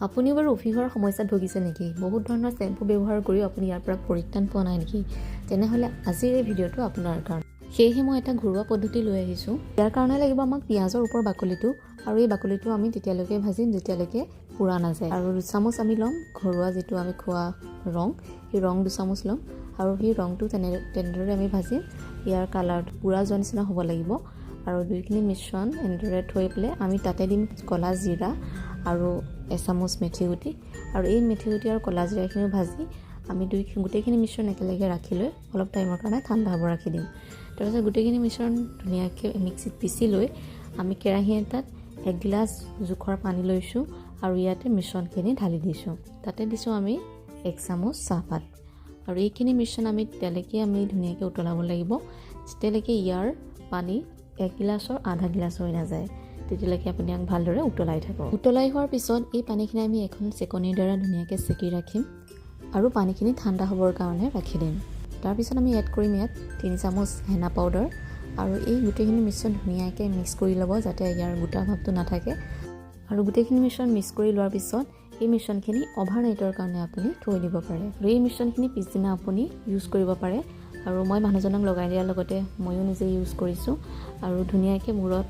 আপুনিও বাৰু উফি হোৱাৰ সমস্যাত ভুগিছে নেকি? বহুত ধৰণৰ শ্বেম্পু ব্যৱহাৰ কৰিও আপুনি ইয়াৰ পৰা পৰিত্ৰাণ পোৱা নাই নেকি? তেনেহ'লে আজিৰ এই ভিডিঅ'টো আপোনাৰ কাৰণে। সেয়েহে মই এটা ঘৰুৱা পদ্ধতি লৈ আহিছোঁ। ইয়াৰ কাৰণে লাগিব আমাক পিঁয়াজৰ ওপৰ বাকলিটো আৰু এই বাকলিটো আমি তেতিয়ালৈকে ভাজিম যেতিয়ালৈকে পুৰা নাযায়। আৰু 2 চামুচ আমি ল'ম ঘৰুৱা যিটো আমি খোৱা ৰং, সেই ৰং 2 চামুচ ল'ম আৰু সেই ৰংটো তেনেদৰে আমি ভাজিম। ইয়াৰ কালাৰটো পুৰা যোৱা নিচিনা হ'ব লাগিব। আৰু দুইখিনি মিশ্ৰণ এনেদৰে থৈ পেলাই আমি তাতে দিম ক'লা জিৰা আৰু এচামুচ মেথি গুটি। আৰু এই মেথি গুটি আৰু ক'লা জিৰাখিনিও ভাজি আমি গোটেইখিনি মিশ্ৰণ একেলগে ৰাখি লৈ অলপ টাইমৰ কাৰণে ঠাণ্ডা হ'ব ৰাখি দিম। তাৰপিছত গোটেইখিনি মিশ্ৰণ ধুনীয়াকৈ মিক্সিত পিচি লৈ আমি কেৰাহী এটাত এগিলাচ জোখৰ পানী লৈছোঁ আৰু ইয়াতে মিশ্ৰণখিনি ঢালি দিছোঁ। তাতে দিছোঁ আমি 1 চামুচ চাহপাত। আৰু এইখিনি মিশ্ৰণ আমি তেতিয়ালৈকে আমি ধুনীয়াকৈ উতলাব লাগিব, যেতিয়ালৈকে ইয়াৰ পানী এগিলাচৰ আধা গিলাচ হৈ নাযায়। তেতিয়ালৈকে আপুনি ইয়াক ভালদৰে উতলাই থাকক। উতলাই হোৱাৰ পিছত এই পানীখিনি আমি এখন চেকনিৰ দ্বাৰা ধুনীয়াকৈ চেকি ৰাখিম আৰু পানীখিনি ঠাণ্ডা হ'বৰ কাৰণে ৰাখি দিম। তাৰপিছত আমি এড কৰিম ইয়াত 3 চামুচ হেনা পাউডাৰ। আৰু এই গোটেইখিনি মিশ্ৰণ ধুনীয়াকৈ মিক্স কৰি ল'ব, যাতে ইয়াৰ গোটা ভাৱটো নাথাকে। আৰু গোটেইখিনি মিশ্ৰণ মিক্স কৰি লোৱাৰ পিছত এই মিশ্ৰণখিনি অভাৰ নাইটৰ কাৰণে আপুনি থৈ দিব পাৰে। আৰু এই মিশ্ৰণখিনি পিছদিনা আপুনি ইউজ কৰিব পাৰে। আৰু মই মানুহজনক লগাই দিয়াৰ লগতে ময়ো নিজে ইউজ কৰিছোঁ। আৰু ধুনীয়াকৈ মূৰত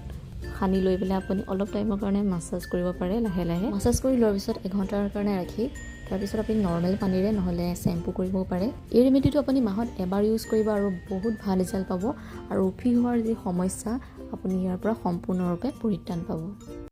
সানি লৈ পেলাই আপুনি অলপ টাইমৰ কাৰণে মাছাজ কৰিব পাৰে লাহে লাহে। মাছাজ কৰি লোৱাৰ পিছত এঘণ্টাৰ কাৰণে ৰাখি তাৰপিছত আপুনি নৰ্মেল পানীৰে নহ'লে শ্বেম্পু কৰিবও পাৰে। এই ৰেমেডিটো আপুনি মাহত এবাৰ ইউজ কৰিব আৰু বহুত ভাল ৰিজাল্ট পাব। আৰু উফি হোৱাৰ যি সমস্যা, আপুনি ইয়াৰ পৰা সম্পূৰ্ণৰূপে পৰিত্ৰাণ পাব।